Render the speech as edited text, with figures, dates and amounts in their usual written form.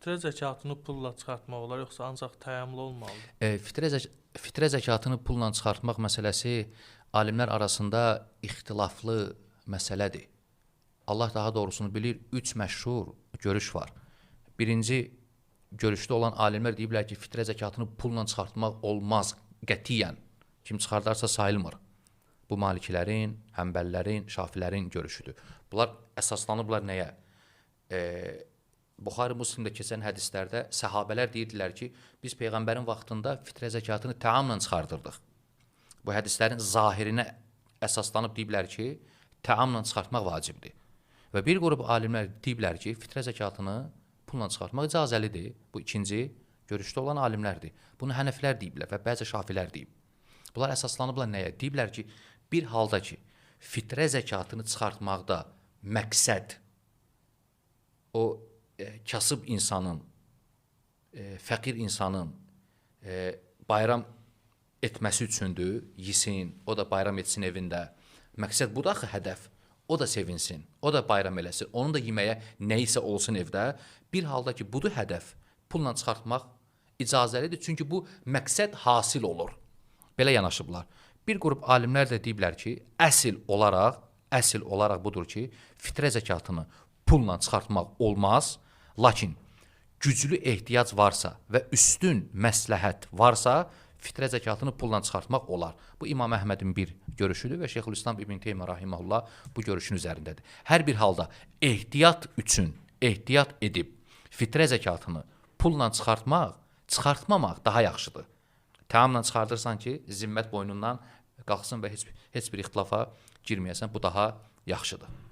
Fitrə zəkatını pulla çıxartmaq olar, yoxsa ancaq təamlı olmalıdır? Fitrə zəkatını pulla çıxartmaq məsələsi alimlər arasında ixtilaflı məsələdir. Allah daha doğrusunu bilir, 3 məşhur görüş var. Birinci görüşdə olan alimlər deyiblər ki, fitrə zəkatını pulla çıxartmaq olmaz qətiyyən. Kim çıxardarsa sayılmır. Bu malikilərin, həmbəllərin, şafilərin görüşüdür. Bunlar əsaslanıblar nəyə? Buxari Müslimdə keçən hədislərdə səhabələr deyirdilər ki, biz peyğəmbərin vaxtında fitrə zəkatını təamla çıxardırdıq. Bu hədislərin zahirinə əsaslanıb deyiblər ki, təamla çıxartmaq vacibdir. Və bir qrup alimlər deyiblər ki, fitrə zəkatını pulla çıxartmaq icazəlidir. Bu ikinci görüşdə olan alimlərdir. Bunu hənəflər deyiblər və bəzi şafilər deyib. Bunlar əsaslanıblar nəyə? Deyiblər ki, bir halda ki, fitrə zəkatını çıxartmaqda məqsəd o kasıb insanın, fəqir insanın bayram etməsi üçündür, yesin, o da bayram etsin evində. Məqsəd budur axı, hədəf. O da sevinsin, o da bayram eləsin, onun da yeməyə nə isə olsun evdə. Bir halda ki, budur hədəf, pulla çıxartmaq icazəlidir. Çünki bu məqsəd hasil olur. Belə yanaşıblar. Bir qrup alimlər də deyiblər ki, əsl olaraq budur ki, fitrə zəkatını pulla çıxartmaq olmaz. Lakin güclü ehtiyac varsa və üstün məsləhət varsa, fitrə zəkatını pulla çıxartmaq olar. Bu İmam Əhmədin bir görüşüdür və Şeyxülislam İbn Teymiyyə rahimehullah bu görüşün üzərindədir. Hər bir halda ehtiyat üçün ehtiyat edib fitrə zəkatını pulla çıxartmamaq daha yaxşıdır. Təamla çıxardırsan ki, zimmət boynundan qalxsın və heç bir ixtilafa girməyəsən, bu daha yaxşıdır.